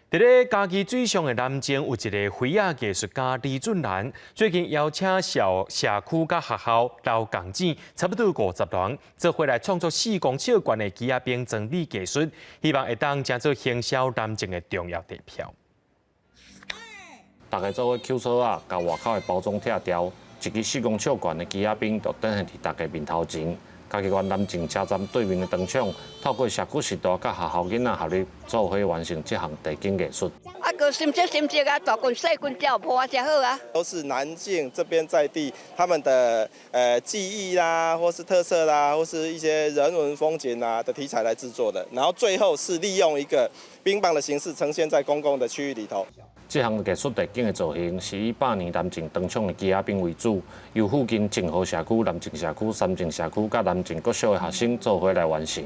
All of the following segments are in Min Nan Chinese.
佇咧嘉義水上的南靖有一个花仔藝術家李俊蘭，最近邀請社社區佮學校勞工子，差不多50人，做伙來創作4公尺懸的枝仔冰裝置藝術，希望會當成做行銷南靖的重要地標。大家做伙抾索仔，共外口的包裝拆掉，一支4公尺懸的枝仔冰就展現佇大家面頭前。嘉義縣南靖車站對面的廣場，透過社區時代佮學校囡仔合力做伙完成這項地景藝術。啊，閣深色深色啊，大棍細棍才有破才好啊。都是南靖這邊在地他們的記憶啦，或是特色啦，或是一些人文風景啊的題材來製作的，然後最後是利用一個冰棒的形式呈現在公共的區域裡頭。這項藝術地景的造型是以百年南靖糖廠的枝仔冰為主，由附近靖和社區、南靖社區、三靖社區佮南靖國小的學生做伙來完成。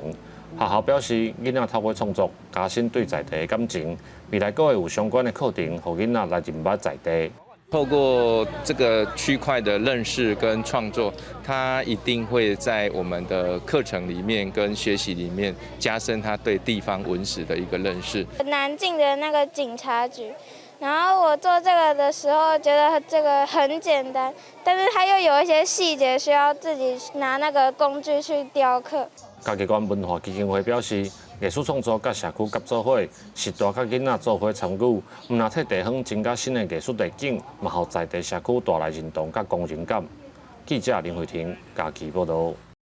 學校表示，囡仔透過創作加深對在地的感情，未來閣會有相關的課程，予囡仔來認捌在地。透過這個區塊的認識跟創作，他一定會在我們的課程裡面跟學習裡面加深他對地方文史的一個認識。南靖的那個警察局。然後我做這個的時候，覺得這個很簡單，但是它又有一些細節需要自己拿那個工具去雕刻。嘉義縣文化基金會表示，藝術創作佮社區合作伙，是大佮囡仔做伙參與，毋但替地方增加新的藝術地景，嘛予在地社區帶來認同佮光榮感。記者林慧婷嘉義報道。